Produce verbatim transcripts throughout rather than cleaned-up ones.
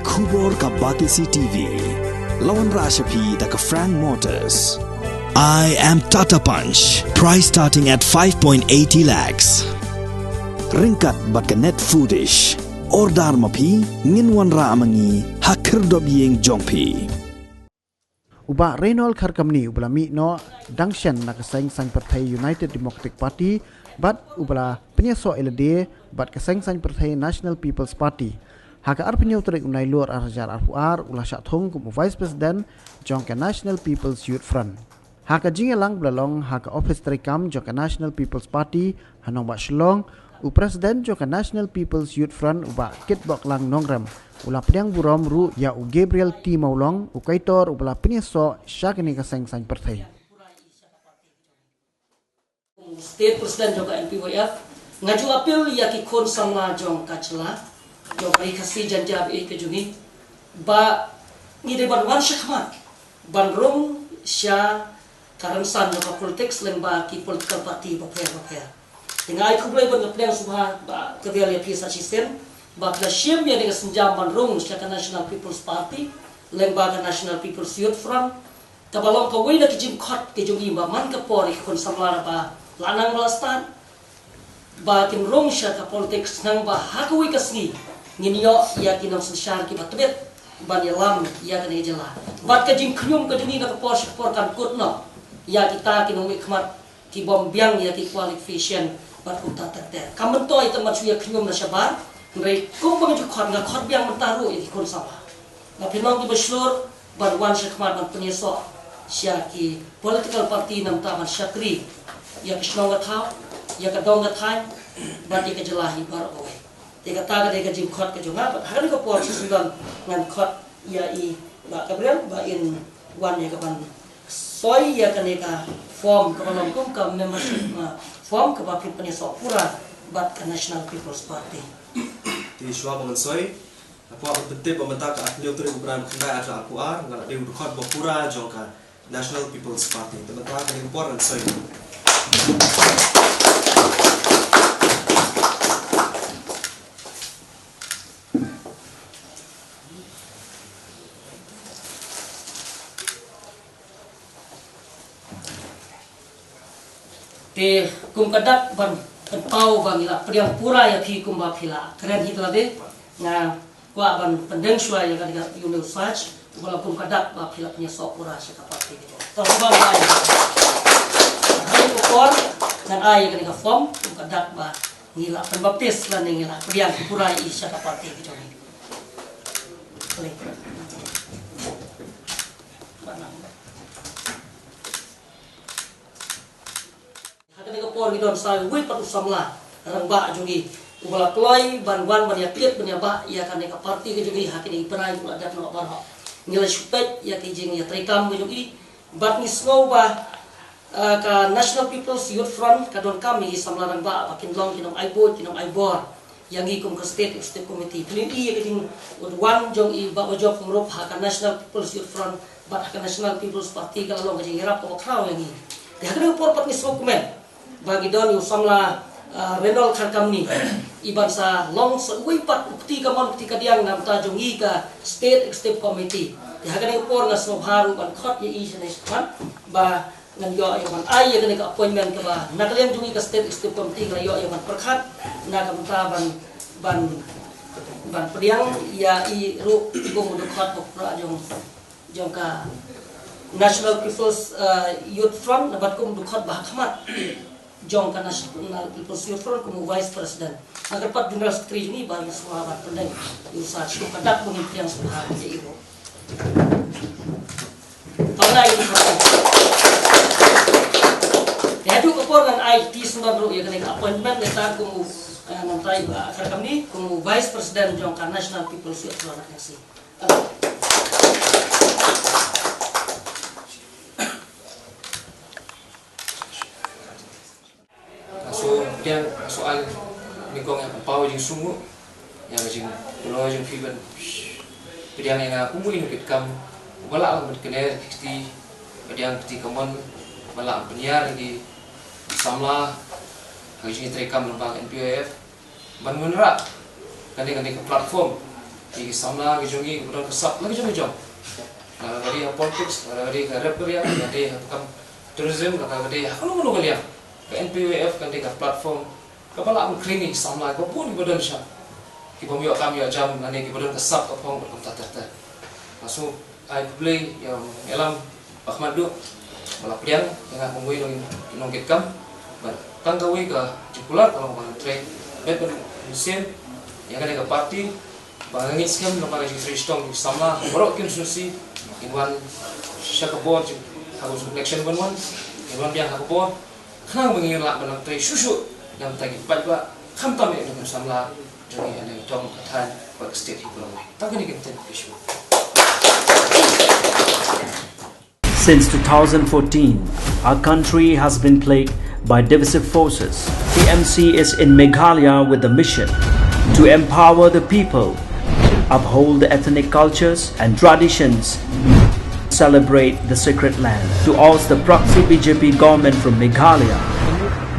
Khubor ka Batesi T V. La wanrah sha phi da ka Frank Motors. I am Tata Punch. Price starting at five point eighty lakhs. Ryngkat bad ka Net Foodish. Order ma phi, ngin wanrah ma ngi ha khyrdop ïing jong phi. U Bah Reynold Kharkamni uba la mih noh dang shen na ka seng saiñ pyrthei United Democratic Party bad uba la pynïasoh ïa lade bad ka seng saiñ pyrthei National People's Party. Ha ka arphew tarik u Nailur arhajar arphew ar u la shah thung kum u Vice President jong ka National People's Youth Front. Ha ka jingïalang ba la long ha ka ophis treikam jong ka National People's Party ha Nongbah Shillong, u President jong ka National People's Youth Front u Bah Kitboklang Nongrem u la pdiang burom ruh ïa u Gabriel T Mawlong, u kaitor uba la pynïasoh sha kane ka seng saiñ pyrthei. State President jong ka N P Y F, nga ju appeal ïa ki khun samla jong ka jylla jong ka Ri Khasi Jaiñtia ba ïeit ka jong ngi ba ngi dei ban wan shakhmat ban rung sha ka rynsan jong ka politics lyngba ki political party bapher bapher. Te nga ai khublei bad nga pdiang sngewbha ba ka dei ïa phi sa shisien ba phi la shim ïa kane ka sienjam ban rung sha ka National People's Party lyngba ka National People's Youth Front. Kaba long kawei na ki jingkhot ki jong ngi ba man ka por ïa ki khun samla ba la nang ba la stad ba kin rung sha ka politics, nang ba ha kawei ka sngi ngin ïoh ïa ki nongsynshar kiba tbit ban ïalam ïa kane ka jylla. Bad ka jingkhñium ka jong ngi na ka por sha ka por kan kut noh ïa kita ki nongmihkhmat ki bym biang ïa ki qualification bad kumta ter ter. Kam myntoi tang ban shu ïa khñium na shabar, hynrei kumba nga ju khot, nga khot biang mynta ruh ïa ki khun samla. Nga pynlong kiba shlur ban wan shakhmat ban pynïasoh sha ki political party na bynta ban shakri ïa ka shnong ka thaw, ïa ka dong ka thaiñ bad ïa ka jylla hi baroh kawei. Te kata ka dei ka jingkhot ka jong nga bad ha kane ka por shisien don ngan khot ïa i Bah Gabriel ba in wan ïa ka ban soi ïa kane ka form kaba long kum ka membership, ah, form kaba phin pynïasoh pura bad ka National People's Party. Te shuwa ba ngan soi, nga kwah ban pyntip ba mynta ka arphew tarik u Bnai ba khyndai arhajar arphew ar nga la dei u dkhot ba pura jong ka National People's Party. Te mynta kane ka por ngan soi. Te kum ka dak ban pynpaw ba ngi la pdiang pura ïa phi kumba phi la kren hi te lade, nga kwah ban pyndeng shuwa ïa ka dei ka Union Sach ba la kum ka dak ba phi la pynïasoh pura sha ka party ka jong. To shuwa ba ïa ka por ngan ai ïa ka dei ka form kum ka dak ba ngi la pynbaptis lane ngi la pdiang pura ïa i sha ka party ka jong ngi. Klik. Ha kane ka por ngi don sa uwei pat u samla rangbah jong ngi uba la kloi ban wan ban ïa kit ban ïa bah ïa kane ka party ka jong ngi ha kine ki bnai ba la dep noh baroh. Ngi la shu peit ïa ki jingïatreikam ka jong ngi bad ngi sngew ba, ah, ka National People's Youth Front ka donkam ïa ki samla rangbah ba kin long ki nongai buit ki nongai bor ïa ngi kum ka State Executive Committee. Pynlong ïa ka jingwan jong i Bah Bajop Pyngrope ha ka National People's Youth Front bad ha ka National People's Party ka la long ka jingïarap kaba khraw ïa ngi. Te ha kane ka por pat ngi sngewkmen ba ngi don ïa u samla, ah, Reynold Kharkamni, i ban sa long sa uwei pat u kti kamon kti kadiang na bynta jong ngi ka State Executive Committee. Te ha kane ka por nga sngewbha ruh ban khot ïa i shane shakhmat ba ngan ïoh ïa ban ai ïa kane ka appointment kaba na ka liang jong ngi ka State Executive Committee ka la ïoh ïa ban pyrkhat na ka bynta ban, ban, ban pdiang ïa i ruh kum u dkhot ba pura jong, jong ka National People's, uh, Youth Front, na bad kum u dkhot ba ha khmat jong ka National People's Youth Front kum u Vice President. Nga kyrpad General Secretary jong ngi ba ngi sngewbha ban pyndeng ïa u sa shu ka dak ba ngin pdiang sngewbha ïa i ruh. Te haduh ka por ngan ai kti syndon ruh ïa kane ka appointment letter kum u, eh, ngan tai ba kar kamni kum u Vice President jong ka National People's Youth Front. Nga sngew pdiang, nga sngew ai nyngkong ïa ka paw jingsngew ïa ka jingpynlong jong phi ban pdiang ïa nga kum u nongkitkam uba lah ban kynnoh ki kti, pdiang kti kamon, ba lah pynïar ïa ki samla ha ka jingïatreikam lyngba ka N P Y F ban wanrah kane, kane ka platform Ki samla ki jong ngi kiba don ka sap la ki jong ki jong. La ka dei ha politics, la ka dei ha rep area, la ka dei ha kam tourism, la ka dei ha kano kano ka liang. Ka N P Y F kan dei ka platform kaba lah ban khring ïa ki samla kiba bun kiba don sha, kiba ym ïoh kam ïoh jam lane kiba don ka sap ka phong bad kumta ter ter. Nga shu ai khublei ïa u nongïalam ba khmat duh ba la pdiang ïa nga kum uwei u nongkitkam. Bad tang kawei ka jingkular ka long ba ngan trei bad ban mynsiem ïa kane ka party ba nga ngeit skhem namar ka jingtrei shitom ki samla baroh ki constituency kin wan sha ka bor jong, ha ka election ban wan, kin wan biang ha ka bor. Khnang ba ngin lah ban trei shuh shuh na ka bynta ki paidbah, khamtam ïa ki samla jong ngi ha ka thaiñ bad ka state hi baroh. Tang kane ka ktien ka shu. Since two thousand fourteen, our country has been plagued by divisive forces. T M C is in Meghalaya with the mission to empower the people, uphold the ethnic cultures and traditions, celebrate the sacred land. To oust the proxy B J P government from Meghalaya,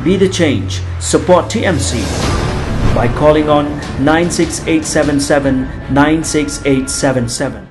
be the change, support T M C by calling on nine six eight seven seven nine six eight seven seven.